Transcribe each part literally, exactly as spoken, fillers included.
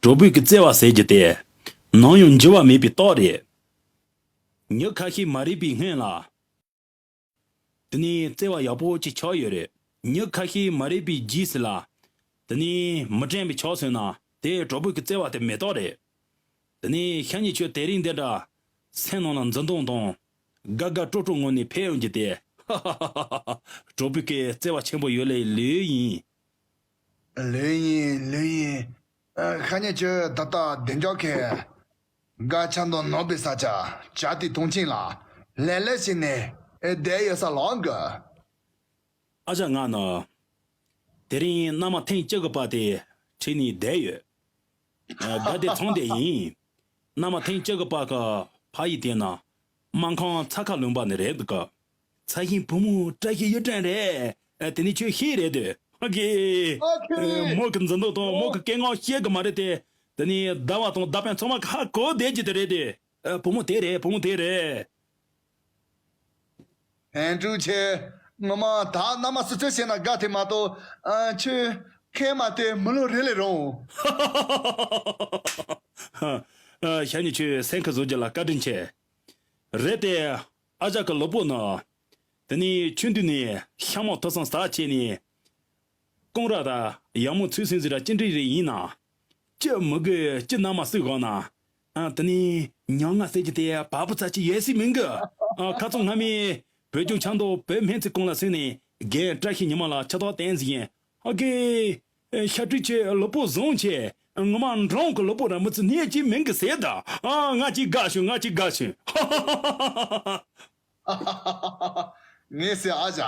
གྲོགས་པོའི་གི་བརྩེ་བ་ཟེར་རྒྱུ་དེ། ནམ་ཡང་འགྱུར་བ་མེད་པའི་རྟགས་རེད། ཉིན་ཁ་ཤས་མ་རིག་པའི་སྔོན་ལ། དེ་ནས་བརྩེ་བ་ཡག་པོ་ཅིག་ཆགས་ཡོད་རེད། ཉིན་ཁ་ཤས་མ་རིག་པའི་རྗེས་སུ་ལ། དེ་ནས་མི་དྲན་པའི་ཆགས་སོང་ན་དེ་གྲོགས་པོའི་གི་བརྩེ་བ་དེ་མེད་རྟགས་རེད། དེ་ནས་ཤ་ཉེ་ཁྱོད་དེ་རིང་འདི་འདྲ། སེམས་ནང་ལ་འཛིན་སྟངས་དང་། དགའ་དགའ་སྤྲོ་སྤྲོ་ངང་ནས་ཕེབས་ཡོང་རྒྱུ་དེ། གྲོགས་པོའི་གི་བརྩེ་བ་ཆེན་པོ་ཡོད་ལེ་ལོས་ཡིན། ལོས་ཡིན་ལོས་ཡིན། ཨ། ཤ་ཉེ་ཁྱོད་ད་ལྟ་བདེ་འཇགས་ཁེ། དགའ་ཆ་མདོག་ནོར་བའི་ས་ཆ་བྱ་དེ་མཐོང་ཆེན་ལ་ལས་ལས་བྱས་ནས་བསྡད་ཡོད་ས་ལོག་གི། ཨ་ཅག་ང་ནི། དེ་རིང་མནའ་མ་ཐེངས་གཅིག་གི་བར་དེ་ཁྲིད་ནས་བསྡད་ཡོད། ཨ། དགའ་བདེ་ཚང་བསྡད་ཡིན། མནའ་མ་ཐེངས་གཅིག་གི་བར་གི་ཕ་ཡུལ་དེ་ན། སྨར་ཁམས་ཚ་ཁ་ལུང་པ་ནས་རེད་འདུག་གི། ཚ་ཞིང་བུ་མོ་བཀྲ་ཤིས་གཡུ་སྒྲོན་རེད། ཨ། དེ་ནི་ཁྱོད་ཤེས་རེད་དེ། ཨ་ཀེ། ཨ་ཀེ། ཨ། མོ་གི་འཛིན་སྟངས་དང་མོ་གི་སྐད་ངག་ཤེས་གི་མ་རེད་དེ། དེ་ནི་ཟླ་བ་དང་ཟླ་དཔོན་ཚང་མ་གི་ཧ་གོ་བསྡད་ཀྱི་དེ་རེད་དེ། ཨ། བུ་མོ་དེ་རེད། བུ་མོ་དེ་རེད། ཧན་ཀྲུའུ་ཆེ། ངོ་མ་ད་མནའ་མ་སུ་ཚོད་བྱས་ན་དགའ་དེ་མ་གཏོགས། ཨ། ཁྱོད་ཁེ་མ་དེ་མི་ལོ་རེ་ལས་རུང་། ཨ། ཤ་ཉེ་ཁྱོད་སེམས་ཁུར་བཟོ་རྒྱུ་ལ་བཀའ་དྲིན་ཆེ། རེད་དེ། ཨ་ཅག་གི་ལུས་པོ་ནི། དེ་ནས་ཆུང་དུས་ནས་ཤ་མོག་ཐུག་སོང་ཟ་བྱས་ནས། རྐང་ར་དང་ཡ་མོ་ཚུགས་སོང་ཟེར་ར་ཅི་འདྲ་རེད་ཡིན་ན། ཅི་མི་དགོས་ཅི་མནའ་མ་བསུ་དགོས་ན། ཨ། དེ་ནས་མྱ་ངན་ཟེར་རྒྱུ་དེ་བ་སྤུ་ཚ་ཅིག་ཡོད་སྲིད་མིན་གི། ཨ། ཁ་སང་སྔ་མའི་བོད་ལྗོངས་ཆབ་མདོ་བོད་སྨན་རྩིས་ཁང་ལ་སོང་ནས་རྒན་བཀྲ་ཤིས་ཉི་མ་ལ་ཕྱི་ཐག་བསྟན་ཟིན། ཨ་ཀེ། ཤ་ཀྲུའུ་ཆེ་ལུས་པོ་བཟང་ཆེ། ངོ་མ་འབྲོང་གི་ལུས་པོ་ར་མི་ཚུ་ནས་ཅི་མིན་གི་ཟེར་ད། ཨ། ང་ཅིག་དགའ་བྱུང་། ང་ཅིག་དགའ་བྱུང་། ངས་ཟེར་ཨ་ཅག་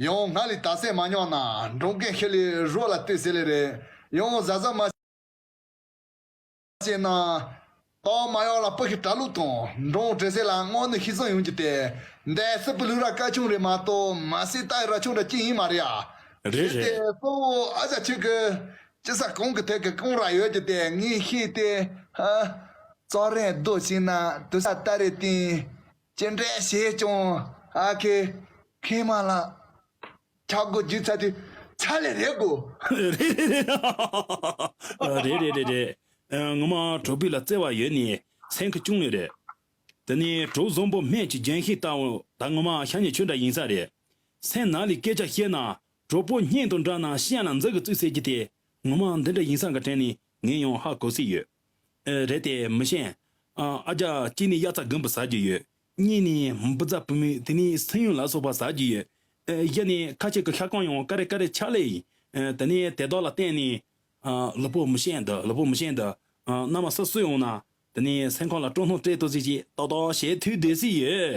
ཡང་ང་ལས་ད་སེ་མ་ཉོག་ན་འབྲོང་རྒན་ཤི་ལས་རོ་ལ་ལྟོས་ཟེར་ལེ་རེད། ཡང་ཟ་ཟ་མ་བྱས་ན། ཏོག་མ་ཡོག་ལ་སྤུ་ཤི་གྲ་ལུག་དང་འབྲོང་བྲེ་སེ་ལ་དངོས་གནས་ཤི་སོང་ཡོང་གི་དེ། འདས་སི་པུ་ལུ་ར་ཀ་ཆུང་རེད་མ་གཏོགས་མ་སི་ཏའི་ར་ཆུང་ར་ཅི་ཡིན་མ་རེད་ཡ། རེད་རེད། དེ་གཙོ་བོ་ཨ་ཅག་ཁྱོད་ཀྱི་ཅི་ས་གོང་གི་ཐད་ཀྱི་རྐང་ར་ཡོད་ཀྱི་དེ་ངས་ཤེས་ཏེ། ཧ། ཙོ་རེ་རྡོ་ཞིག་ན་དུ་ས་ཏ་རེ་ཏིང་། ཅི་འདྲ་བྱས་ཀྱང་ཨ་ཁེ། ཁེ་མ་ལ། ཆག་སྒོ་བརྒྱུད་ཚར་དུས་ཚ་ལས་རེད་གོ། རེད་རེད་རེད། ཨ། རེད་རེད་རེད་རེད། ཨ། ངོ་མ་གྲོགས་པོ་ལ་བརྩེ་བ་ཡོད་ནི་སེམས་ཁུར་ཆུང་ངེ་རེད། དེ་ནས་གྲོགས་བཟང་པོ་སྨན་གྱི་རྒྱན་ཤེས་ལྟ་བུ་ད་ངོ་མ་ཤ་ཉེ་ཁྱོད་འདྲ་ཡིན་ས་རེད། སེམས་ནང་ལས་སྐད་ཆ་བཤད་ན་གྲོགས་པོ་སྙིང་དང་འདྲ་ན་སྤྱན་ལ་འཛུལ་གི་བཙུགས་ཟེར་གྱི་དེ་ངོ་མ་འདི་འདྲ་ཡིན་ས་གི་དྲན་ནས་ངས་ཡང་ཧ་གོ་སྲིད་ཡོད། ཨེ། རེད་དེ་མི་ཤེས། ཨ། ཨ་ཅག་གཅིག་ནས་དབྱར་རྩྭ་དགུན་འབུ་ཟ་རྒྱུ་ཡོད། གཉིས་ནས་འབུ་རྫ་བུད་མེད་དེ་ནས་སུན་ཡུན་ལ་སོགས་པ་ཟ་རྒྱུ་ཡོད། ཨེ། བཞི་ནས་ཁ་ཆེ་གི་ཤ་སྐམ་ཡང་ཀ་རེ་ཀ་རེ་ཆགས་ལེ་ཡིན། ཨེ། དེ་ནས་དེ་དག་ལ་བརྟེན་ནས། ཨ། ལུས་པོ་མི་ཤེས་འདི་ལུས་པོ་མི་ཤེས་འདི། ཨ། མནའ་མ་སུ་སུ་ཡོང་ན་དེ་ནས་སེམས་ཁོང་ལ་སྤྲོ་སྣང་སྤྲད་ཐུབ་ཟིག་ཅིག་ཏོག་ཏོག་བྱེད་ཐུབ་བསྡད་སྲིད་ཡོད།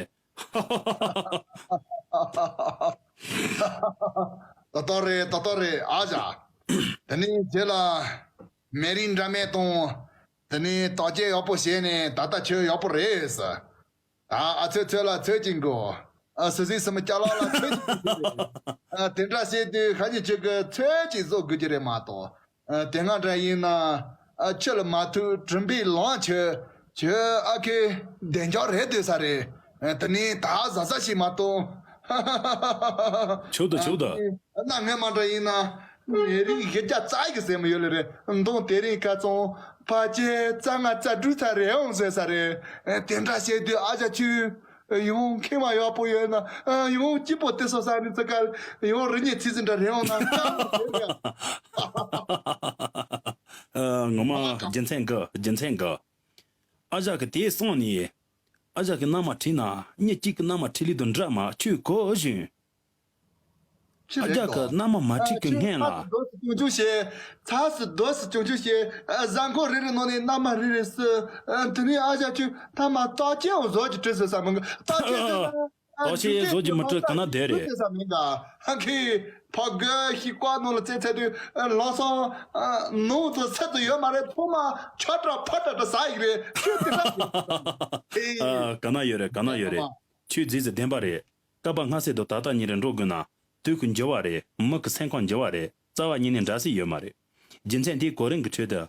ཏག་ཏག་རེད། ཏག་ཏག་རེད་ཨ་ཅག་དེ་ནས་རྗེས་ལ་མེ་རིང་འདྲ་མེད་དང་། དེ་ནས་དོགས་གཅོད་ཡག་པོ་བྱས་ནས་ད་ལྟ་ཁྱོད་ཡག་པོ་རེད་ཟེར། ད་ཨ་ཚོད་ཚོད་ལ་ཚོད་ཅིག་དགོས། ཨ། སུ་སི་སི་མི་སྐྱ་ལག་ལ་ཚོད་ཅིག་དགོས་ཀྱི་རེད། ཨ། དེ་འདྲ་བྱས་དུས་ཤ་ཉེ་ཁྱོད་ཀྱི་ཚོད་ཅིག་བཟོ་དགོས་ཀྱི་རེད་མ་གཏོགས། ཨ། དེ་སྔ་འདྲ་ཡིན་ན། ཨ། ཁྱོད་ལ་མ་ཐུག་གྲིམ་པའི་ལོང་ཁྱོད། ཁྱོད་ཨ་ཁེ་བདེ་འཇགས་རེད་སྡོད་ས་རེད། ཨ། དེ་ནས་ད་བཟའ་ས་ཞིག་མ་གཏོགས། ཆོག་ཏུ་ཆོག་ཏུ། ཨ། གནའ་སྔ་མ་འདྲ་ཡིན་ན། ཉེ་རིང་བཞི་བརྒྱ་རྩ་ཡི་ཟེར་མི་ཡོད་ལེ་རེད། མདང་དེ་རིང་ཁ་ཚང་ཕལ་ཆེར་རྩ་ལྔ་རྩ་དྲུག་ཚར་རེད་འོང་ཟེར་ས་རེད། ཨ། དེ་འདྲ་བྱས་དུས་ཨ་ཅག་ཁྱོད། ཡང་ཁེ་མ་ཡག་པོ་ཡོད་ན། ཡང་སྐྱིད་པོ་དེ་སོ་ས་ནི་ཙི་ག་ཡང་རི་ཉེ་ཚི་ཙི་འདྲ་རེད་འོང་ན་སྐྱབས་མི་བྱེད་ཡ། ཨ། ངོ་མ་རྒྱུ་མཚན་གི་རྒྱུ་མཚན་གི། ཨ་ཅག་གི་དེ་སོང་ནས། ཨ་ཅག་གི་མནའ་མ་ཁྲིད་ན་མྱི་གཅིག་གི་མནའ་མ་ཁྲིད་ལུགས་དང་འདྲ་མ་ཁྱོད་གོ་བཞིན། ཨ་ཅག་གི་མནའ་མ་མ་ཁྲིད་གི་སྔན་ལ། ཚགས་སུ་རྡོ་སུ་ཅུང་ཅུང་བྱས། ཚགས་སུ་རྡོ་སུ་ཅུང་ཅུང་བྱས། ཨ། གཟའ་འཁོར་རེ་རེ་ནང་ནས་མནའ་མ་རེ་རེ་སུ། ཨ། དེ་ནས་ཨ་ཅག་ཁྱོད་ཐ་མ་རྟགས་ཅན་འོ་བཟོ་གི་བྲིས་སོ་ས་མི་འགའ་རྟགས་ཅན་དེ་ལ། ཨ། རྟགས་ཅན་བཟོ་གི་མི་བྲིས་ག་ན་བསྡད་རེད། བྲིས་སོ་ས་མི་འགའ་ཧ་ཁི་ཕ་གི་ཤི་ཀ་ནང་ལ་བཙལ་ཚད་དུས། ཨ། ལམ་སང་། ཨ། ནང་དུ་སུ་དུ་ཡོད་མ་རེད། ཐོག་མ་ཆ་ཏྲ་ཕ་ཏྲ་ཏྲ་ཟ་ཡི་རེད། ཁྱོད་དེ་འདྲ་རེད། ཨ། ག་ན་ཡོད་རེད། ག་ན་ཡོད་རེད། ཁྱོད་རྫིས་སུ་བདེན་པ་རེད། སྐབས་སྔ་སེ་དུ་ད་ལྟ་ཉིན་རེ་འགྲོ་དགོས་ན། དུས་ཀྱི་འགྱུར་བ་རེད། མི་གི་སེམས་ཁམས་འགྱུར་བ་རེད། རྩ་བ་ཉིད་ནས་འདྲ་སྲིད་ཡོད་མ་རེད། རྒྱུ་མཚན་དེ་གོ་རིམ་གྱི་ཁྲོད་དུ།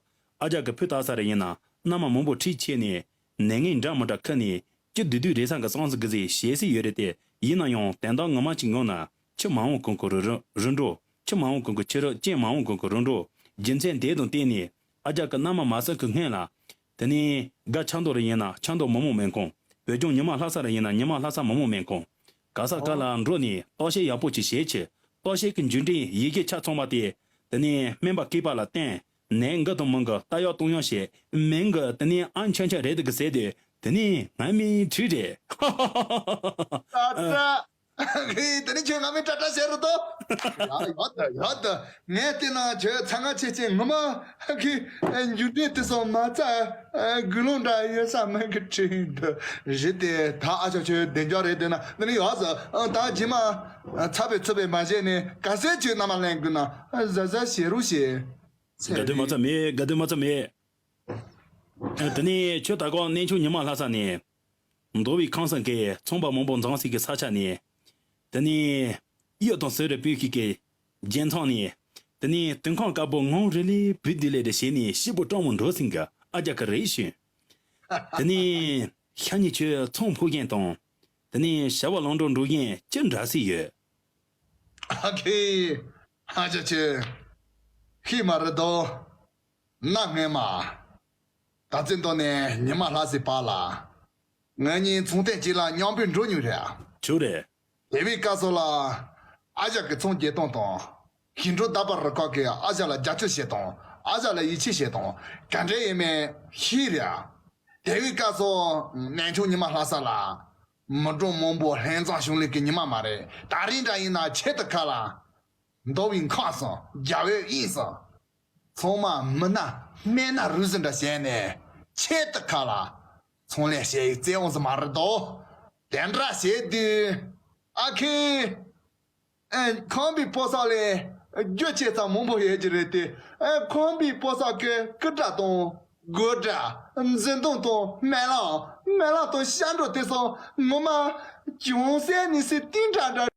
ཨ་ཅག་གི་ཕུ་ལྟ་ས་རེ་ཡིན་ན་མནའ་མ་མང་པོ་ཁྲིད་ཆེ་ནས། ནད་ངན་འདྲ་མི་འདྲ་ཁུར་ནས་སྐྱིད་སྡུག་སྡུག་རེ་ས་གི་སང་ཟིག་གི་ཟིག་བྱེད་སྲིད་ཡོད་རེད་དེ། ཡིན་ན་ཡང་དོན་དག་ངོ་མ་གཅིག་ངོ་ན་ཁྱི་མ་འོང་གོང་གི་རུ་རུ་རུ་འགྲོ། ཁྱི་མ་འོང་གོང་གི་ཁྱི་རུ་ཅན་མ་འོང་གོང་གི་རུ་འགྲོ། རྒྱུ་མཚན་དེ་དང་བརྟེན་ནས། ཨ་རྒྱ་གི་མནའ་མ་མ་སོན་གི་སྔོན་ལ། དེ་ནས་དགའ་ཆབ་མདོ་རུ་ཡིན་ན་ཆབ་མདོ་མི་མང་མེད་ཁང་། བོད་ལྗོངས་ཉི་མ་ལྷ་ས་རུ་ཡིན་ན་ཉི་མ་ལྷ་ས་མི་མང་མེད་ཁང་། ག་ས་ག་ལ་འགྲོ་ནས་བརྟག་དཔྱད་ཡག་པོ་ཅིག་བྱེད་ཆེད། བརྟག་དཔྱད་ཀྱི་འཇུག་འབྲས་ཡི་གེ་ཆ་ཚང་བ་དེ། དེ་ནས་སྨན་པ་སྐྱེས་པ་ལ་བསྟན། ནད་འགོ་དང་མི་འགོ་ལྟ་ཡག་གཏོང་ཡག་བྱེད། མི་འགོ་དེ་ནས་ཨ་མཆོད་མཆོད་རེད་འདུག་གི་ཟེར་དུས་དེ་ནས་ང་མི་ཁྲིད་རེད། ཧ་ཧ་ཧ་ཧ། ད་ད། ཨེ། དེ་ནི་ཁྱོད་ང་མི་ཏྲ་ཏྲ་ཟེར་རོ་ཏོ། ཡ་ཡོད་ད་ཡོད་ད། ངས་བལྟས་ན་ཁྱོད་ཚ་ང་ཆེ་ཆེ་ངོ་མ་གི་འཇུག་འབྲས་དེ་ཚོ་མ་རྩ་དགུ་ལོང་འདྲ་ཡོད་ས་མེད་གི་དྲིན་འདི་རེད་དེ། ད་ཨ་ཅག་ཁྱོད་བདེ་འཇགས་རེད་བསྡད་ན་དེ་ནི་ཡོད་ཟེར། ད་རྗེས་མ་ཚ་བའི་ཚུ་བའི་མ་བྱས་ནས་ག་ཚད་ཁྱོད་རྣམ་པ་ལེན་དགོས་ན་གཟབ་གཟབ་བྱེད་རོགས་བྱེད། དགའ་སྡུག་མ་རྩ་མེད། དགའ་སྡུག་མ་རྩ་མེད། ཨ། དེ་ནས་ཁྱོད་ད་གོང་གནས་ཆུང་ཉི་མ་ལྷ་ས་ནས་མདོ་དབུས་ཁམས་གསུམ་གྱི་ཚོང་པ་མང་པོ་འཛོམས་སའི་གི་ས་ཆ་ནས། དེ་ནས་གཡུ་དང་ཟེར་རེ་སྤུས་ཤིག་གི་རྒྱན་ཚང་ནས། དེ་ནས་དུང་ཁང་དཀར་པོ་ངང་རེ་ལེ་བུད་དེ་ལེ་རེ་བྱས་ནས་ཤི་བོ་སྤྲང་མོ་འགྲོ་ཟིན་གི་ཨ་རྒྱ་གི་རེད་ཤོད། དེ་ནས་ཤ་ཉེ་ཁྱོད་ཚོང་ཕོག་མཁན་དང་། དེ་ནས་བྱ་བ་ལམ་འགྲོ་འགྲོ་མཁན་ཅི་འདྲ་སྲིད་ཡོད། ཨ་ཁེ། ཨ་ཅག་ཁྱོད་ཤི་མ་རེད་དོ། གནའ་སྔོན་མ། ད་ཚེ་མདོ་ནས་ཉི་མ་ལྷ་སའི་བར་ལ། ང་གཉིས་ཚོང་རྟེན་གཅིག་ལ་མཉམ་པོ་འགྲོ་མྱོང་རེད། ཁྱོད་རེད། དེ་བའི་སྐབས་སུ་ལ། ཨ་ཞང་གི་ཚོང་རྒྱག་སྟངས་དང་། ཞིང་འབྲོག་རྟ་པ་རུ་ཁག་གིས་ཨ་ཞང་ལ་རྒྱབ་སྐྱོར་བྱེད་སྟངས། ཨ་ཞང་ལ་ཡིད་ཆེས་བྱེད་སྟངས་ག་འདྲ་ཡིན་མིན་ཤེས་རེད། དེ་བའི་སྐབས་སུ་གནས་ཆུང་ཉི་མ་ལྷ་ས་ལ། མི་གྲངས་མང་པོ་ལྷན་འཛོམས་བྱུང་ལེ་གི་ཉི་མ་མ་རེད། ད་རིང་འདྲ་ཡིན་ན་ཆེད་དུ་ཁ་ལ། མདོ་དབུས་ཁམས་གསུམ་རྒྱ་བོད་དབྱིན་གསུམ། ཚང་མ་མི་སྣ་སྨན་སྣ་རུས་གསུམ་འདྲ་བྱས་ནས་ཆེད་དུ་ཁ་ལ། ཚོང་ལས་བྱེད་ཡི་བཙན་འོང་ཟིག་མ་རེད་དོ། དེ་འདྲ་བྱས་དུས། ཨ་ཁེ། ཨེ། ཁམས་པའི་ཕོ་གསར་ལས་རྒྱུ་ཆེ་ཚང་མང་པོ་ཡོད་ཀྱི་རེད་དེ། ཨེ། ཁམས་པའི་ཕོ་གསར་གྱི་སྐུ་དགྲ་དང་དགོད་སྒྲ། འཛིན་སྟངས་དང་སྨོན་ལམ། སྨོན་ལམ་དང་ཞབས་བྲོ་དེ་ཚོ་ངོ་མ་ཅུང་ཟད་ནི་སི་ཏིང་འདྲ་འདྲ།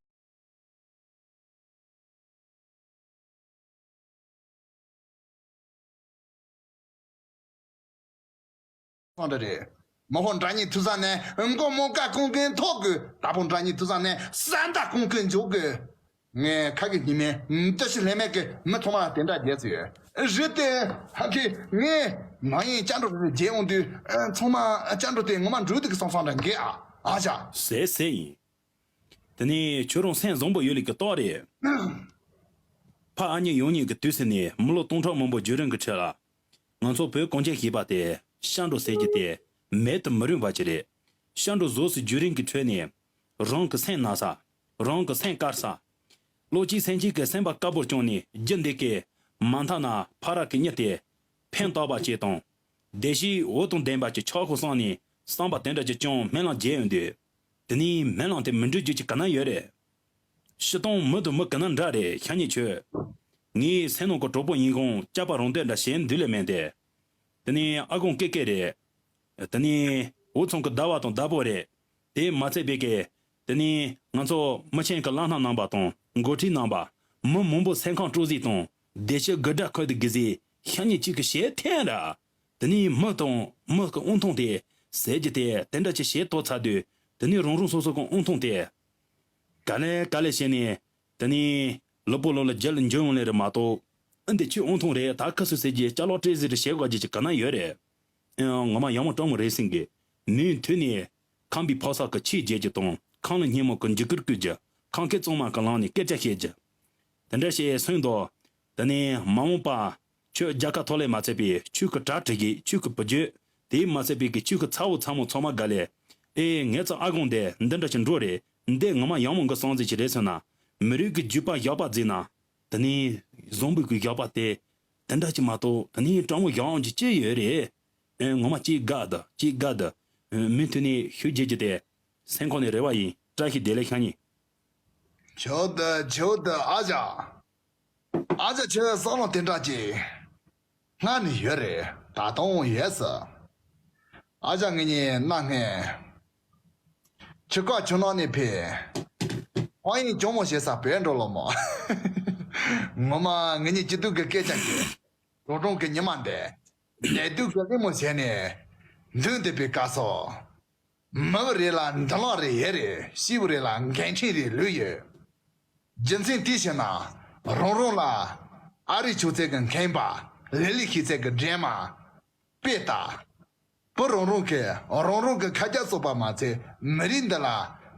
སང་འདྲ་རེད། མི་ཧོ་འདྲ་གཉིས་ཐུག་ས་ནས་མགོ་མོ་ཀ་ཀོང་ཀོན་ཐོག་གི། ད་པོ་འདྲ་གཉིས་ཐུག་ས་ནས་ས་མདའ་ཀོང་ཀོན་འཇོག་གི། ངས་ཁ་གི་ཉི་མའི་འདི་ཕྱི་ལྷད་མེད་ཀི་མི་ཚང་མ་ལ་དེ་འདྲ་རྒྱལ་ཚུལ་རེད་དེ། ཧ་གི་ངས་ནང་ཡིན་བཅར་འགྲོ་རེ་རྒྱལ་འོང་དུས་ཚང་མ་བཅར་འགྲོ་དེ་ངོ་མ་འགྲོ་དུས་ཀི་སང་སང་འདྲ་འགས་ཨ་ཨ་ཅག་ཟེར་ཟེར་ཡིན། དེ་ནས་ཁྱོད་རང་སེམས་བཟང་པོ་ཡོད་ལེ་གི་རྟགས་རེད། ཕ་ཨ་མྱེས་ཡོང་ཉིན་གི་དུས་སུ་ནས་མི་ལོ་སྟོང་ཕྲག་མང་པོ་བརྒྱུད་རིམ་གི་ཁྲོད་ལ། ང་ཚོ་བོད་གངས་ཅན་ཞེས་པ་དེ་ཤ་འགྲོ་ཟེར་གྱི་དེ་མེད་དུ་མི་རུང་བ་ཅིག་རེད། ཤ་འགྲོ་གཟུགས་སུ་བརྒྱུད་རིམ་གི་ཁྲོད་ནས་རང་གི་སེམས་ན་ས། རང་གི་སེམས་དཀར་ས། བློ་གཅིག་སེམས་གཅིག་གི་སེམས་པ་དཀར་པོར་བསྐྱངས་ནས་རྒྱུ་འདི་གས་མ་མཐའ་ན་ཕ་ར་གི་མྱི་དེ་ཕན་བཏགས་པ་ཅིག་དང་། བདེ་སྐྱིད་འོད་དང་ལྡན་པ་ཅིག་ཆགས་ཤོག་བསམ་ནས་བསམ་པ་དེ་འདྲ་ཅིག་བསྐྱངས་སྨོན་ལམ་རྒྱག་ཡོང་དུས། དེ་ནས་སྨོན་ལམ་དེ་མི་འགྲུབ་རྒྱུ་ཅིག་ག་ན་ཡོད་རེད། སྤྱིར་བཏང་མི་དང་མི་ག་ན་འདྲ་རེད་ཤ་ཉེ་ཁྱོད། ངའི་སེམས་ནང་གི་གྲོགས་པོ་ཡིན་གོང་སྐྱབས་པ་རང་འདོད་འདྲ་བྱེད་འདུག་ལེ་མེད་དེ། དེ་ནས་ཨ་ཁུ་ཀེ་ཀེ་རེད། དེ་ནས་འུ་ཚང་གི་ཟླ་བ་དང་ཟླ་བོ་རེད། དེ་མ་ཚད་པའི་གི། དེ་ནས་ང་ཚོ་མི་ཆེན་གི་བླ་སྣ་རྣམ་པ་དང་འགོ་ཁྲིད་རྣམ་པ། མི་མང་པོ་སེམས་ཁམས་སྤྲོ་གཟིགས་དང་བདེ་སྐྱིད་དགུ་སྒྲ་ཁོལ་དུ་དགུ་ཟིག་ཤ་ཉེ་གཅིག་གི་བྱེད་ཐེངས་ར། དེ་ནས་མི་དང་མི་གི་དབང་ཐང་དེ་ཟེར་རྒྱུ་དེ་དེ་འདྲ་ཅིག་བྱེད་ཐུབ་ཚར་དུས། དེ་ནས་རང་རང་སོ་སོ་གི་དབང་ཐང་དེ། ག་ལེ་ག་ལེ་བྱས་ནས། དེ་ནས་ལུས་པོ་ལོ་ལ་རྒྱལ་ལ་འཇོན་ཡོང་ལེ་རེད་མ་གཏོགས། ཨ་འདི་ཁྱོད་དབང་ཐང་རེད་ད་ཁ་སུ་ཟེར་གྱི་ཅ་ལག་སྤྲད་ཟེར་རེ་བྱེད་དགོས་ཀྱི་ཅིག་ག་ན་ཡོད་རེད། ཨེ་ངོ་མ་ཡག་མོ་སྤྲང་མོ་རེད་ཟིན་གི། མུ་མཐུད་ནས་ཁམས་པའི་ཕོ་གསར་གི་ཆེད་རྒྱལ་རྒྱུ་དང་ཁམས་ལ་སྙན་མོ་གི་འཇིགས་སྐུལ་བསྐུལ་རྒྱུ། ཁམས་སྐད་གཙང་མ་གི་ལམ་ནས་སྐད་ཆ་བཤད་རྒྱུ། དེ་འདྲ་བྱས་སོང་དོ། དེ་ནས་མ་འོངས་པ། ཁྱོད་རྒྱལ་ཁ་ཐོབ་ལེ་མ་ཚད་པའི་ཁྱོད་ཀྱི་གྲ་སྒྲིག་གི་ཁྱོད་ཀྱི་བུ་རྒྱུད། དེས་མ་ཚད་པའི་གི་ཁྱོད་ཀྱི་ཚ་བོ་ཚ་མོ་ཚང་མ་དགའ་ལེ། ཨེ་ངའི་ཚ་ཨ་དགོང་དེ་འདི་འདྲ་ཞིག་འགྲོ་རེད། འདི་ངོ་མ་ཡག་མོ་གི་སོང་ཟིག་ཅིག་རེད་ཟེར་ན། མི་རིགས་ཀྱི་རྒྱུད་པ་ཡག་པ་བརྩིས་ན། དེ་ནས་བཟང་པོའི་གི་ཡག་པ་དེ། དེ་འདྲ་ཅིག་མ་གཏོགས་དེ་ནས་སྤྲང་མོ་ཡག་ཡོང་གི་ཅི་ཡོད་རེད། ཨེ་ངོ་མ་ཅིག་དགའ་འདུག་ཅིག་དགའ་འདུག་མུ་མཐུད་ནས་ཤུགས་རྒྱས་རྒྱུ་དེ། སེམས་ཁོང་ནས་རེ་བ་ཡིན། བཀྲ་ཤིས་བདེ་ལེགས་ཤ་ཉེ། ཆོག་འདུག་ཆོག་འདུག་ཨ་ཅག་ཨ་ཅག་ཁྱོད་བསམ་བློ་དེ་འདྲ་ཅིག་སྔ་ནས་ཡོད་རེད། ད་དུང་ཡོད་ས། ཨ་ཅག་ངེད་གཉིས་གནའ་སྔོན་ཆུ་ཁ་ཆུ་ནང་ནས་ཕེབས། ཕ་ཡིན་གྱོང་མོ་བྱེད་ས་བོད་འགྲོ་ལོ་མོ། ངོ་མ་ངེད་གཉིས་སྐྱིད་སྡུག་གི་སྐད་ཆ་གི། རོགས་གྲོང་གི་ཉི་མ་འདི། བདེ་སྡུག་གི་གླེང་མོ་བྱས་ནས་མདུན་དེ་པའི་སྐབས་སུ། མི་བུ་རེ་ལ་འདྲ་ལག་རེ་ཡོད་རེད། སྐྱེས་བུ་རེ་ལ་འགན་འཁྲི་རེ་ལོས་ཡོད། རྒྱུ་མཚན་དེ་བྱས་ན་རང་རང་ལ་ཨ་རིའི་ཆོས་ཚད་ཀྱི་མཁན་པ། ལི་ལི་ཤེས་ཚད་ཀྱི་འདྲེས་མ། དཔེ་ལྟ། བུ་རང་རང་གི་རང་རང་གི་ཁ་རྒྱ་སོགས་པ་མ་ཚད། མི་རིགས་འདི་ལ་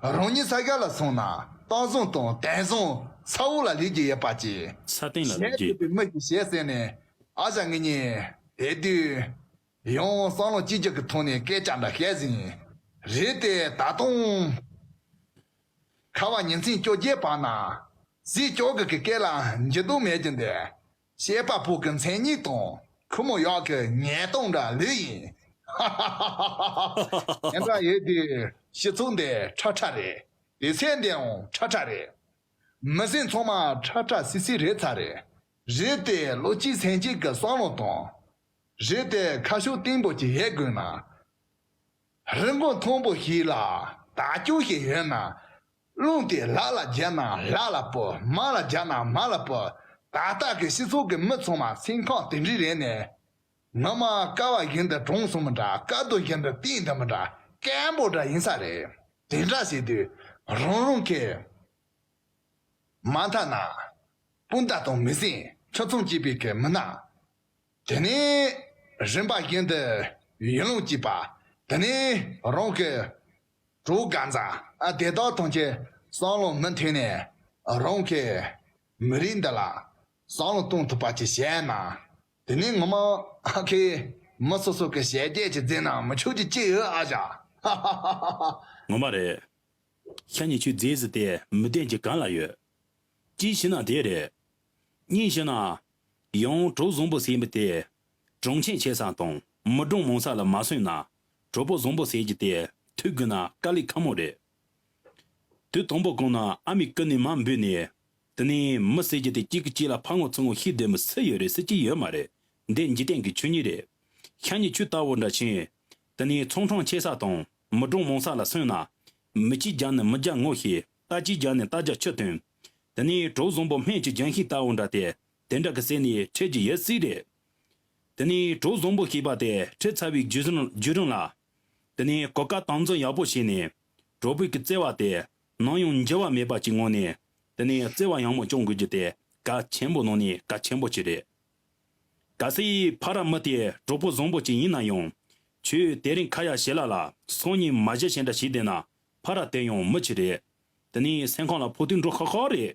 རང་ཉིད་ས་ག་ལ་སོང་ན་སྟངས་བཟང་དང་དན་བཟང་ས་འོག་ལ་ལུས་ཀྱི་ཡོད་པ་ཅིག་ས་སྟེང་ལ་ལུས་ཀྱི་ཡོད་པའི་མི་ཞིག་བྱས་ཟེར་ནས། ཨ་ཞང་ངེད་གཉིས་དེ་དུས་ཡང་བསམ་བློ་གཅིག་གྱུར་གྱི་ཐོག་ནས་སྐད་ཆ་འདྲ་བཤད་ཟིན། རེད་དེ་ད་དུང་ཁ་བ་ཉིན་མཚན་བཅོ་བརྒྱད་པ་ན་གཟིག་ཅོག་གི་གི་སྐད་ལ་འགྱུར་ལྡོག་མེད་ཀྱི་འདུག་བཤད་པ་པོ་གི་མཚན་ཉིད་དང་ཁོ་མོ་ཡག་གི་ཉེས་རྟོག་འདྲ་ལོས་ཡིན། ཧ་ཧ་ཧ་ཧ། དེ་འདྲ་ཡོད་དུས་སྤྱི་ཚོགས་འདི་ཁྲ་ཁྲ་རེད། དུས་ཚོད་འདིའང་ཁྲ་ཁྲ་རེད། མི་སེར་ཚང་མ་ཁྲ་ཁྲ་སིལ་སིལ་རེད་ཚར་རེད། རེད་དེ་བློ་གཅིག་སེམས་གཅིག་གི་བསམ་བློ་དང་། རེད་དེ་ཁ་ཕྱོགས་བརྟན་པོ་ཅིག་ཡོད་དགོས་ན། རི་མགོ་མཐོན་པོ་ཞིག་ལ་དར་ལྕོག་ཞིག་ཡོད་ན། རླུང་དེ་ལག་ལ་རྒྱབ་ན་ལག་ལ་སྤོ། མ་ལ་རྒྱབ་ན་མ་ལ་སྤོ། ད་ལྟ་གི་སྤྱི་ཚོགས་ཀྱི་མི་ཚང་མ་སེམས་ཁམས་དེ་འདྲ་རེད་ནས། ངོ་མ་ཀ་བ་བཞིན་དུ་གྲང་སོང་མི་འདྲ། ཀ་རྡོ་བཞིན་དུ་བརྟན་དུ་མི་འདྲ། སྐམ་པོ་འདྲ་ཡིན་ས་རེད། དེ་འདྲ་བྱེད་དུས་རང་རང་གི་མ་མཐའ་ན་སྤུན་ཟླ་དང་མི་སེར་ཆ་ཚང་གཅིག་པའི་གི་མི་སྣ། དེ་ནས་རིམ་པ་བཞིན་དུ་ཡུལ་ལུང་གཅིག་པ། དེ་ནས་རང་གི་གྲོགས་དགའ་མཛའ། ཨ་དེ་དག་ཐམས་ཅད་བསམ་བློ་མུ་མཐུད་ནས་རང་གི་མི་རིགས་འདི་ལ་བསམ་བློ་གཏོང་ཐུབ་པ་ཅིག་བྱས་ན། དེ་ནས་ངོ་མ་ཨ་ཁེ་མི་སོ་སོ་གི་ཞལ་རྒྱས་ཅིག་མཛད་ན་མི་ཆོག་རྒྱུ་ཅི་ཡོད་ཨ་ཞང་། ཧ་ཧ་ཧ་ཧ། ངོ་མ་རེད། ཤ་ཉེ་ཆོས་རྫས་ཟེར་དེ་མི་བདེན་གྱི་གང་ལ་ཡོད། གཅིག་བྱས་ན་དེ་རེད། གཉིས་བྱས་ན། ཡང་གྲོགས་བཟང་པོ་ཟེར་མི་དེ། གྲོང་ཁྱེར་ཆེ་ས་དང་མི་གྲངས་མང་ས་ལ་མ་སོན་ན། གྲོགས་པོ་བཟང་པོ་ཟེར་རྒྱུ་དེ་ཐུག་དགོས་ན་དཀའ་ལས་ཁག་མོ་རེད། དུས་དང་པོ་གོང་ན་ཨ་མའི་སྐུ་ནས་མར་འབུད་ནས། དེ་ནས་མི་ཟེར་རྒྱུ་དེ་གཅིག་གིས་གཅིག་ལ་ཕར་ངོ་ཚུར་ངོ་ཤེས་བསྡད་མི་སུ་ཡོད་རེད་ཟེར་གྱི་ཡོད་མ་རེད། འདི་འཇིག་རྟེན་གྱི་ཆོས་ཉིད་རེད། ཤ་ཉེ་ཆོས་ལྟ་བུ་འདྲ་ཕྱིན། དེ་ནས་ཚོང་ཁྲོམ་ཆེ་ས་དང་མི་གྲངས་མང་ས་ལ་སོན་ན། མི་གཅིག་རྒྱབ་ནས་མི་རྒྱབ་ངོ་ཤེས། རྟ་གཅིག་རྒྱབ་ནས་རྟ་རྒྱབ་ཆུ་བཏོན། དེ་ནས་གྲོགས་བཟང་པོ་སྨན་གྱི་ལྗང་ཤིང་ལྟ་བུ་འདྲ་སྟེ། དེ་འདྲ་གི་སེ་ནས་ཁྲིད་ཀྱི་ཡོད་སྲིད་རེད། དེ་ནས་གྲོགས་བཟང་པོ་ཞེས་པ་དེ་ཁྲིད་ཚར་བའི་བརྒྱུད་རིམ་བརྒྱུད་རིམ་ལ། དེ་ནས་གོ་སྐབས་དམ་འཛིན་ཡག་པོ་བྱས་ནས། གྲོགས་པོའི་གི་བརྩེ་བ་དེ་ནམ་ཡང་འགྱུར་བ་མེད་པ་ཅིག་ངང་ནས། དེ་ནས་བརྩེ་བ་ཡང་མོ་སྐྱོང་དགོས་རྒྱུ་དེ་གལ་ཆེན་པོ་ནང་ནས་གལ་ཆེན་པོ་ཅིག་རེད། གལ་སྲིད་ཕ་ར་མི་དེ་གྲོགས་པོ་བཟང་པོ་ཅིག་ཡིན་ན་ཡང་། ཁྱོད་དེ་རིང་ཁ་ཡ་ཞི་ལ་ལ་སང་ཉིན་མ་ཞི་ཞེ་འདྲ་བྱས་བསྡད་ན་ཕ་ར་དེ་ཡང་མི་ཅིག་རེད། དེ་ནས་སེམས་ཁམས་ལ་ཕོག་ཐུག་འགྲོ་ཁག་ཁག་རེད།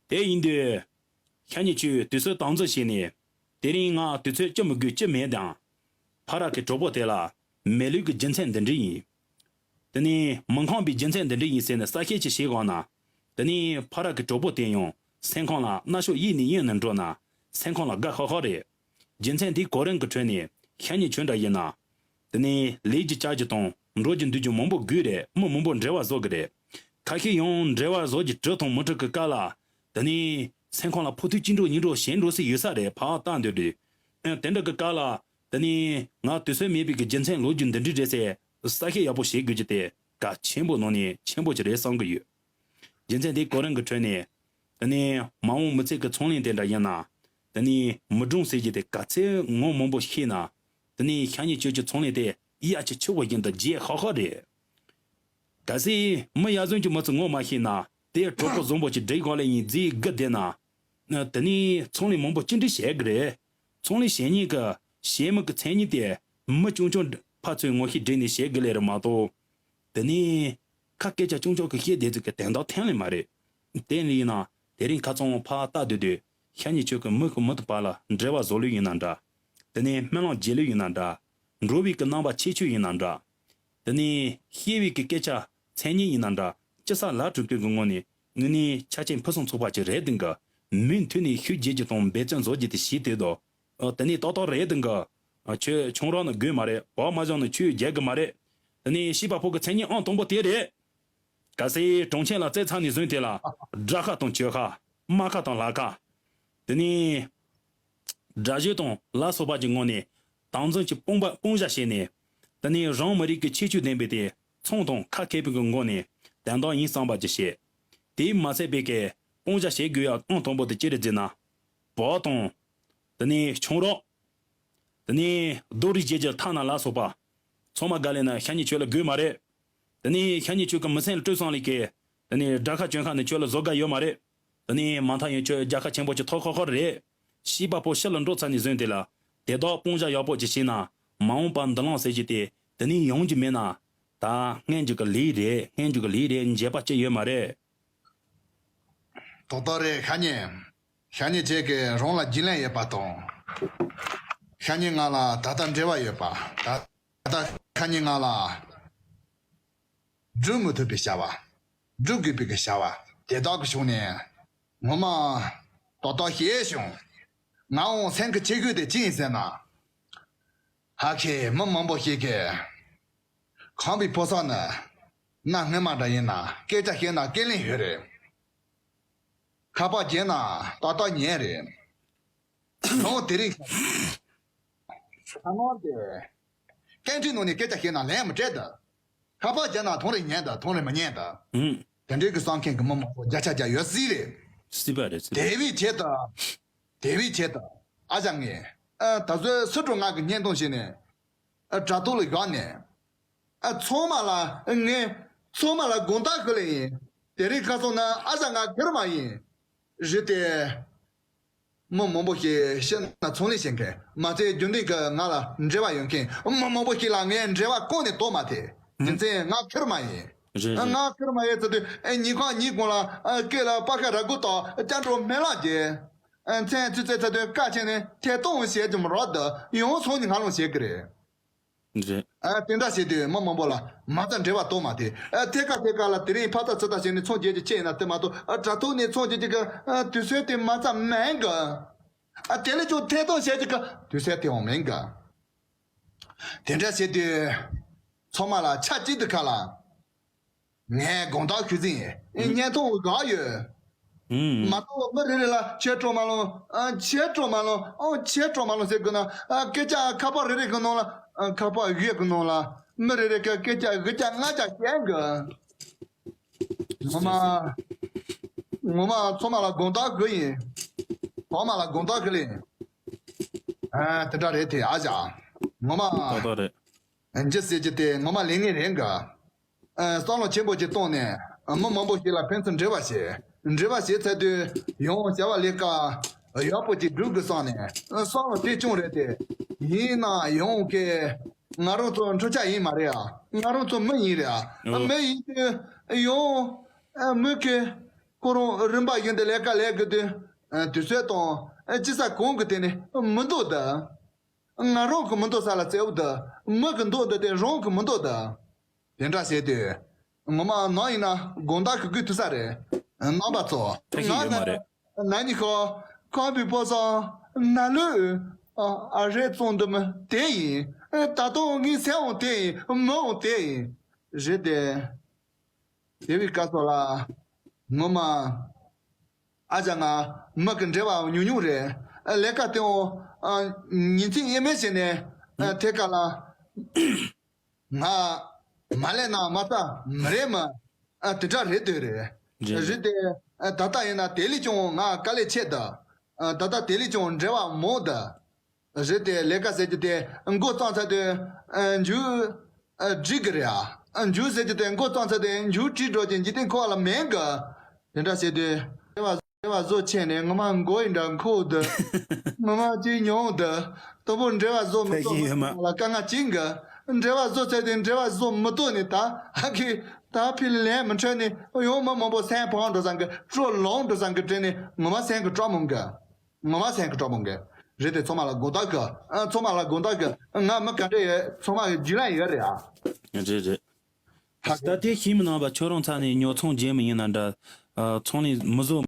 དེ་ཡིན་དུས། ཤ་ཉེ་ཆོས་དུས་ཚོད་དམ་འཛིན་བྱས་ནས། དེ་རིང་ང་དུས་ཚོད་ཅི་མི་དགོས་ཅི་མེད་དང་། ཕ་ར་གི་གྲོགས་པོ་དེ་ལ་མི་ལུས་ཀྱི་རྒྱུ་མཚན་འདི་འདྲ་ཡིན། དེ་ནས་མི་ཁོམ་པའི་རྒྱུ་མཚན་འདི་འདྲ་ཡིན་ཟེར་ནས་གསལ་བཤད་ཅིག་བྱེད་དགོས་ན། དེ་ནས་ཕ་ར་གི་གྲོགས་པོ་དེ་ཡང་སེམས་ཁམས་ལ་མནར་གཅོད་གཡུག་ནས་གཡུག་ནས་འགྲོ་ན་སེམས་ཁམས་ལ་དགའ་ཤོག་ཤོག་རེད། རྒྱུ་མཚན་དེ་གོ་རིམ་གྱི་ཁྲོད་ནས་ཤ་ཉེ་ཆོས་འདྲ་ཡིན་ན། དེ་ནས་ལས་ཀྱི་བྱ་རྒྱུ་དང་འགྲོ་རྒྱུ་འདུག་རྒྱུ་མང་པོ་དགོས་རེད། མི་མང་པོ་འབྲེལ་བ་བཟོ་གི་རེད། ཁ་ཤས་ཡང་འབྲེལ་བ་བཟོ་རྒྱུ་འགྲིག་དང་མི་འགྲིག་གི་སྐབས་ལ། དེ་ནས་སེམས་ཁམས་ལ་ཕོག་ཐུག་ཅི་འགྲོ་ཉིན་འགྲོ་ཞེ་འགྲོ་སྲིད་ཡོད་ས་རེད། ཕར་བལྟ་འདོད་དུས། ཨ་དེ་འདྲ་གི་སྐབས་ལ། དེ་ནས་ང་དུས་ཚོད་མེད་པའི་གི་རྒྱུ་མཚན་ལོ་རྒྱུས་འདི་འདྲ་རེད་ཟེར་གསལ་བཤད་ཡག་པོ་བྱེད་དགོས་རྒྱུ་དེ་གལ་ཆེན་པོ་ནང་ནས་ཆེན་པོ་ཅིག་རེད་བསམ་གི་ཡོད། རྒྱུ་མཚན་དེ་གོ་རིམ་གྱི་ཁྲོད་ནས། དེ་ནས་མ་འོངས་མི་ཚེ་གི་ཚོང་ལས་དེ་འདྲ་ཡིན་ན། དེ་ནས་མི་གྲངས་ཟེར་རྒྱུ་དེ་ག་ཚད་ངོ་མང་པོ་ཤེས་ན། དེ་ནས་ཤ་ཉེ་ཆོས་ཀྱི་ཚོང་ལས་དེ་གཡག་གི་ཆུ་བོ་བཞིན་དུ་རྒྱས་ཤོག་ཤོག་རེད། གལ་སྲིད་མི་ཡ་བཟུང་གི་མི་ཚོ་ངོ་མ་ཤེས་ན་དེ་གྲོགས་པོ་བཟང་པོ་ཅིག་སྒྲིག་གོ་ལེ་ཡིན་རྫིས་དགུ་བསྡད་ན། དེ་ནས་ཚོང་ལས་མང་པོ་ཅི་འདྲ་བྱེད་གི་རེད། ཚོང་ལས་བྱེད་མཁན་གྱི་བྱེད་མི་གི་མཚན་ཉིད་དེ་མི་ཆུང་ཆུང་ཕར་ཚུར་ངོ་ཤེས་སྒྲིག་ནས་བྱེད་དགོས་ལེ་རེད་མ་གཏོགས། དེ་ནས་ཁ་སྐད་ཆ་ཆུང་ཆུང་གི་བཤད་བསྡད་ཚོད་ཀྱི་དོན་དག་ཐོན་ལེ་མ་རེད། དེ་ལས་ཡིན་ན་དེ་རིང་ཁ་ཚང་ཕར་ལྟ་སྡོད་དུས་ཤ་ཉེ་ཆོས་ཀྱི་མི་གི་མི་དང་བར་ལ་འབྲེལ་བ་བཟོ་ལུགས་ཡིན་ན་འདྲ། དེ་ནས་སྨོན་ལམ་རྒྱག་ལུགས་ཡིན་ན་འདྲ། འགྲོ་བའི་གི་རྣམ་པ་ཁྱད་ཆོས་ཡིན་ན་འདྲ། དེ་ནས་བཤད་པའི་གི་སྐད་ཆ་མཚན་ཉིད་ཡིན་ན་འདྲ། ཅི་ས་ལ་གྲུབ་སྟོན་གྱི་ངོས་ནས་དངོས་གནས་ཆ་རྐྱེན་ཕུན་སུམ་ཚོགས་པ་ཅིག་རེད་དང་གི། མུ་མཐུད་ནས་ཤུགས་རྒྱག་རྒྱུ་དང་འབད་བརྩོན་བཟོ་རྒྱུ་དེ་ཞིག་དེ་དོ། ཨ་དེ་ནས་ཏག་ཏག་རེད་དང་གི། ཨ་ཁྱོད་ཆང་རག་ནི་དགོས་མ་རེད། བག་མ་བཞག་ན་ཆོས་རྒྱག་གི་མ་རེད། དེ་ནས་བྱིས་པ་ཕོ་གི་མཚན་ཉིད་ཨང་དང་པོ་དེ་རེད། གལ་སྲིད་གྲོང་ཁྱེར་ལ་བཙལ་ཚར་ནས་བཟུང་དེ་ལ་དགྲ་ཁ་དང་གྱོད་ཁ། རྨ་ཁ་དང་ལག་ཁ། དེ་ནས་དགྲ་གཞུ་དང་ལ་སོགས་པ་གྱི་ངོ་ནས་དམ་འཛིན་གྱི་དཔུང་པ་དཔུང་བཞག་བྱས་ནས། དེ་ནས་རང་མི་རིགས་ཀྱི་ཁྱད་ཆོས་ལྡན་པའི་དེ་ཚོང་དང་ཁ་མཁས་པའི་གི་ངོ་ནས་དོན་དག་ཡིན་བསམ་པ་ཅིག་བྱས། དེས་མ་ཚད་པའི་གི་དཔུང་བཞག་བྱེད་དགོས་ཡ་ཨང་དང་པོ་དེ་ཅི་རེད་ཟེར་ན། བག་དང་། དེ་ནས་ཆང་རག་དེ་ནས་རྡོ་རིགས་བརྒྱད་ཀྱི་ཐ་ན་ལ་སོགས་པ། ཚང་མ་ག་ལེ་ན་ཤ་ཉེ་ཆོས་ལ་དགོས་མ་རེད། དེ་ནས་ཤ་ཉེ་ཆོས་ཀྱི་མི་སེམས་ལ་སྤྲོད་སོང་ལེ་ཀེ། དེ་ནས་དགྲ་ཁ་གྱོན་ཁ་ནས་ཆོས་ལ་བཟོ་དགའ་ཡོད་མ་རེད། དེ་ནས་མ་མཐའ་ཡང་ཆོས་རྒྱལ་ཁ་ཆེན་པོ་ཅིག་ཐོབ་ཁག་ཁག་རེད། ཤི་བ་པོ་ཤི་ལ་འགྲོ་ཚར་ནས་བཟུང་དེ་ལ་དེ་དག་སྤུན་ཟླ་ཡག་པོ་ཅིག་བྱས་ན། མ་འོངས་པ་འདི་ལང་ཟེར་གྱི་དེ་དེ་ནས་ཡོང་རྒྱུ་མེད་ན། ད་སྔན་འཇུག་གི་ལས་རེད། སྔན་འཇུག་གི་ལས་རེད། འབྱེད་པ་ཅི་ཡོད་མ་རེད། ཏོག་ཏོག་རེད། ཤ་ཉེ། ཤ་ཉེ་ཁྱེད་ཀྱི་རང་ལ་རྒྱུས་ལོན་ཡོད་པ་དང་། ཤ་ཉེ་ང་ལ་ད་ལྟ་འབྲེལ་བ་ཡོད་པ། ད་ད་ཤ་ཉེ་ང་ལ་སྒྲུབ་མི་ཐུབ་པའི་བྱ་བ། སྒྲུབ་དགོས་པའི་གི་བྱ་བ་དེ་དག་གི་ཕྱོགས་ནས་ངོ་མ་ཏོག་ཏོག་ཤེས་བྱུང་། ང་འོང་སེམས་ཀྱི་ཆེ་ཤོས་དེ་ཅི་ཡིན་ཟེར་ན། ཧ་ཁེ་མི་མང་པོ་ཞིག་གིས་ཁམས་པའི་ཕོ་གསར་ནི་གནའ་སྔ་མ་འདྲ་ཡིན་ན་སྐད་ཆ་བཤད་ན་སྐད་ལན་ཡོད་རེད། ཁ་པར་བརྒྱབ་ན་ཏག་ཏག་ཉན་རེད། ཡང་དེ་རིང་ཁ་ནང་དེ་སྐད་འཕྲིན་ནང་ནས་སྐད་ཆ་བཤད་ན་ལན་མི་སྤྲད་ད། ཁ་པར་བརྒྱབ་ན་ཐོང་རེ་ཉན་ད། ཐོང་རེ་མི་ཉན་ད། ཨུམ། དེ་འདྲའི་གི་བསམ་མཁན་གི་མི་མང་པོ་བརྒྱ་ཆ་བརྒྱ་ཡོད་སྲིད་རེད། སྲིད་པ་རེད། སྲིད་པ་དེ་རེད། བས་ཆེད་དུ། དེ་བས་ཆེད་དུ། ཨ་ཅག་ངས། ཨ་ད་གཟོད་སུ་གྲོ་ང་གི་བརྙན་ཐུང་བྱས་ནས། ཨ་དྲ་ཐོག་ལ་བཞག་ནས། ཨ་ཚང་མ་ལ་ངས་ཚང་མ་ལ་དགོངས་དག་ཞུ་ལེ་ཡིན། དེ་རིང་ཁ་སང་ན་ཨ་ཅག་ང་ཁེར་མ་ཡིན། རེད་དེ། མི་མང་པོ་ཞིག་ཤི་ན་ཚོང་ལས་བྱེད་མཁན། མ་ཚད་རྒྱུན་ལྡན་གྱི་ང་ལ་འབྲེལ་བ་ཡོད་མཁན་མི་མང་པོ་ཞིག་ལ་ངས་འབྲེལ་བ་བསྐོང་ནས་གཏོང་མ་ཐེ། རྒྱུ་མཚན་ང་ཁེར་མ་ཡིན། རེད་རེད། ང་ཁེར་མ་ཡིན་ཚེ་དུས་ཉིན་གང་ཉིན་གང་ལ་སྐེ་ལ་པ་ཁ་ར་གུ་དང་སྐྱ་འགྲོ་སྨན་བླ་རྒྱས། མཚན་ཚུད་ཚེ་ཚེ་དུས་ཀ་ཆེན་ནས་ཐད་གཏོང་བྱེད་ཀྱི་མ་རོགས་དུ་ཡོང་སོང་ནས་ང་ལོང་བྱེད་ཀྱི་རེད། རེད། ཨ་དེ་འདྲ་བྱས་དུས་མི་མང་པོ་ལ་མ་རྩ་འབྲེལ་བ་གཏོང་མ་དེ། ཨ་ཐད་ཀ་ཐད་ཀ་ལ་དེ་རིང་ཕ་ཚ་ཚུ་ད་བྱས་ནས་ཚོང་རྒྱག་རྒྱུ་ཆེ་ཡིན་ན་དེ་མ་གཏོགས། ཨ་དྲ་ཐོག་ནས་ཚོང་རྒྱག་རྒྱུ་གི་ཨ་དུས་ཚོད་དེ་མ་རྩ་མེད་གི། ཨ་དེ་ལས་ཀྱང་ཐད་གཏོང་བྱེད་རྒྱུ་གི་དུས་ཚོད་དེ་འོང་མེད་གི། དེ་འདྲ་བྱས་དུས་ཚང་མ་ལ་ཆ་གཅིག་ཏུ་ཁ་ལ། ངས་དགོངས་དག་ཞུ་རྩིས་ཡིན། བརྙན་ཐུང་བཞག་ཡོད། ཨུམ། མ་གཏོགས་མི་རེ་རེ་ལ་ཁྱེད་སྤྲོ་མ་ལོང་། ཨ་ཁྱེད་སྤྲོ་མ་ལོང་། ཨོ་ཁྱེད་སྤྲོ་མ་ལོང་ཟེར་དགོས་ན། ཨ་སྐད་ཆ་ཁ་པར་རེ་རེ་གི་ནང་ལ། ཨ་ཁ་པར་བཞི་གི་ནང་ལ་མི་རེ་རེ་གི་སྐད་ཆ་བཞི་ཆ་ལྔ་ཆ་བཤད་དགོས། ངོ་མ། ངོ་མ་ཚང་མ་ལ་དགོངས་དག་ཞུ་ཡིན། ཚང་མ་ལ་དགོངས་དག་ཞུ་ལེ་ཡིན། ཨ་དེ་འདྲ་རེད་དེ་ཨ་ཅག་ངོ་མ། ཏག་ཏག་རེད། འཇི་ཟེར་གྱི་དེ་ངོ་མ་ལས་ངན་རེད་འགའ། ཨ་བསམ་བློ་ཆེན་པོ་ཅིག་བཏང་ནས་མི་མང་པོ་ཞིག་ལ་ཕན་ཚུན་འབྲེལ་བ་བྱེད། འབྲེལ་བ་བྱེད་ཚར་དུས་ཡང་བྱ་བ་ལས་ཀ་ཡག་པོ་ཅིག་སྒྲུབ་དགོས་བསམ་ནས་བསམ་བློ་དེ་བྱུང་རེད་དེ། ཡིན་ན་ཡང་གི་ང་རང་ཚོ་འཕྲུལ་ཆས་ཡིན་མ་རེད་ཨ། ང་རང་ཚོ་མི་ཡིན་རེད་ཨ། ཨོ། མི་ཡིན་དུས་ཡང་ཨ་མི་གི་ཁོ་རང་རིམ་པ་བཞིན་དུ་ལས་ཀ་ལས་དགོས་དུས་ཨ་དུས་ཚོད་དང་ཨ་སྤྱི་ས་གང་གི་ཐད་ནས་མི་འདུག་ད། ང་རང་གི་མི་འདུག་ས་ལ་བཙལ་བ་དང་མི་གི་འདུག་འདུག་དེ་རང་གི་མི་འདུག་ད། དེ་འདྲ་བྱས་དུས། ངོ་མ་ནང་ཡིན་ན་དགོང་དག་གི་དགོས་ཐུག་ས་རེད། རྣམ་པ་ཚོ། ཐབས་ཤེས་ཡོད་མ་རེད། ང་ནི་ནང་ནི་ཁོ་ཁམས་པའི་ཕོ་སང་ན་ལུས་ཨ་རེད་བཙོང་འདུག་མི་དེ་ཡིན། ད་དུང་ངའི་སེམས་འོང་དེ་ཡིན་མི་འོང་དེ་ཡིན། རེད་དེ། དེ་བའི་སྐབས་སུ་ལ་ངོ་མ་ཨ་ཅག་ང་མི་གི་འབྲེལ་བ་ཉུང་ཉུང་རེད། ལས་ཀ་དེའང་ཉིན་མཚན་དབྱེ་མེད་བྱས་ནས་ཐད་ཀ་ལ་ང་མ་ལས་ན་མ་ལྟ་མི་རེད་མ། དེ་འདྲ་རེད་འདོད་རེད། རེད་རེད། དེ་ད་ལྟ་ཡིན་ན་དེ་ལས་ཀྱང་ང་དཀའ་ལས་ཆེ་ད། ད་ལྟ་དེ་ལས་ཀྱང་འབྲེལ་བ་མང་ད། རེད་དེ་ལས་ཀ་ཟེར་གྱི་དེ་འགོ་བརྩམས་ཚར་དུས་མཇུག་འགྲིག་གི་རེད་ཨ། མཇུག་ཟེར་གྱི་དེ་འགོ་བརྩམས་ཚར་དུས་མཇུག་བྲིས་འགྲོ་གྱི་འཇིག་རྟེན་ཁོ་ལ་མེད་གི། དེ་འདྲ་བྱས་དུས་འབྲེལ་བ་འབྲེལ་བ་བཟོ་ཆེ་ནས་ངོ་མ་མགོ་ཡི་འདྲ་འཁོར་འདུག་ངོ་མ་ཅིག་མྱོང་འདུག་དོ་པོ་འབྲེལ་བ་བཟོ་མི་ཐུབ་ལ་དཀའ་ངལ་ཅིག་གི། འབྲེལ་བ་བཟོ་ཚར་དུས་འབྲེལ་བ་བཟོ་མི་ཐུབ་ནས་ད་ཧ་གི་ད་ཕི་ལན་མི་འཕྲོད་ནས་ཡང་མི་མང་པོ་སེམས་ཕམ་འགྲོ་བསམ་གི། སྤྲོ་ལངས་འགྲོ་བསམ་གི་དྲན་ནས་ངོ་མ་སེམས་གི་སྐྲག་མོང་གི། ངོ་མ་སེམས་ཀྱི་སྤྲོ་མོ་འགའ། རེད་དེ་ཚང་མ་ལ་དགོངས་དག་གི། ཨ་ཚང་མ་ལ་དགོངས་དག་གི། ང་མི་ག་འདྲ་ཡོད་ཚང་མ་གི་རྒྱུས་ལོན་ཡོད་རེད་ཨ། རེད་རེད། ད་དེ་ཤེས་མི་ནང་པ་ཁྱོད་རང་ཚ་ནས་ཉོ་ཚོང་རྒྱན་མི་ཡིན་ན་འདྲ། ཨ་ཚོང་ལས་མི་བཟོ།